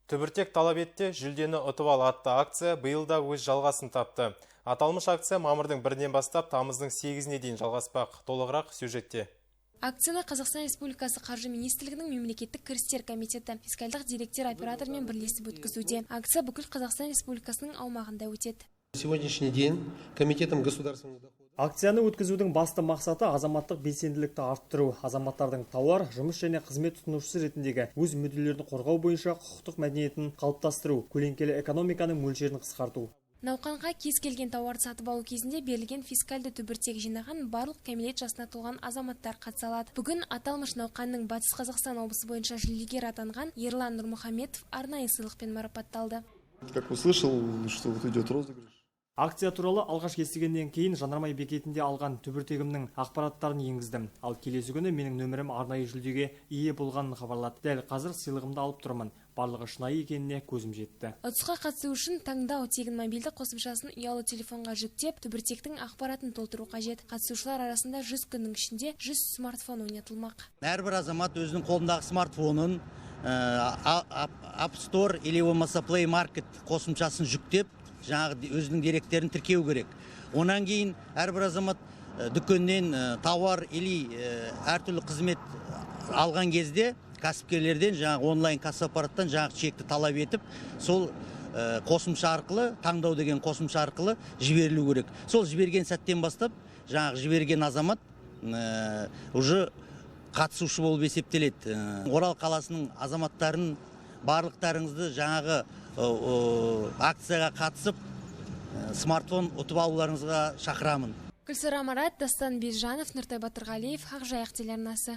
Түбіртек талап ет те, жүлдені ұтып ал атты акция биыл да өз жалғасын тапты. Аталмыш акция мамырдың 1-інен бастап тамыздың 8-іне дейін жалғаспақ. Толығырақ сюжетте. Акцияны Қазақстан Республикасы Қаржы министрлігінің Мемлекеттік кірістер комитеті фискальдық деректер операторымен бірлесіп өткізуде. Акция бүкіл Қазақстан Республикасының аумағында өтеді. На сегодняшний день Комитетом государственных доходов Акцияны өткізудің басты мақсаты – азаматтық белсенділікті арттыру, азаматтардың тауар, жұмыс және қызмет тұтынушысы ретіндегі өз мүдделерін қорғау бойынша құқықтық мәдениетін қалыптастыру, көлеңкелі экономиканың мөлшерін қысқарту. Науқанға кез келген тауарды сатып алу кезінде берілген фискальды түбіртек жинаған барлық кәмелет жасына толған азаматтар қатыса алады. Бүгін аталмыш науқанның Батыс Қазақстан облысы бойынша жүлдегер атанған Ерлан Нұрмұхаметов арнайы сыйлықпен марапатталды. Как услышал, что вот идет розыгрыш. Акция туралы алғаш естігеннен кейін жанармай бекетінде алған түбіртегімнің ақпараттарын енгіздім. Ал келесі күні менің нөмірім арнайы жүлдеге ие болғанын хабарлады. Дәл қазір сыйлығымды алып тұрмын. Барлығы шынайы екеніне көзім жетті. Ұтысқа қатысу үшін «Таңдау» тегін мобильді қосымшасын ұялы телефонға жүктеп, түбіртектің ақпаратын толтыру қажет. Қатысушылар арасында 100 күннің ішінде 100 смартфон ойнатылмақ. Әрбір азамат өзінің қолындағы смартфонын App Store или болмаса Play Market қосымшасын жүктеп, жаңағы өзінің деректерін тіркеу керек. Онан кейін әрбір азамат дүкеннен тауар или әртүрлі қызмет алған кезде кәсіпкерлерден жаңағы онлайн касса аппараттан жаңағы чекті талап етіп, сол қосымша арқылы, «Таңдау» деген қосымша арқылы жіберілу керек. Сол жіберген сәттен бастап жаңағы жіберген азамат уже қатысушы болып есептеледі. Орал қаласының азаматтарын, барлықтарыңызды жаңағы акцияға қатысып, смартфон ұтып алуларыңызға шақырамын. Гүлсара Марат, Дастан Бижанов, Нұртай Батырғалиев, Ақжайық телеарнасы.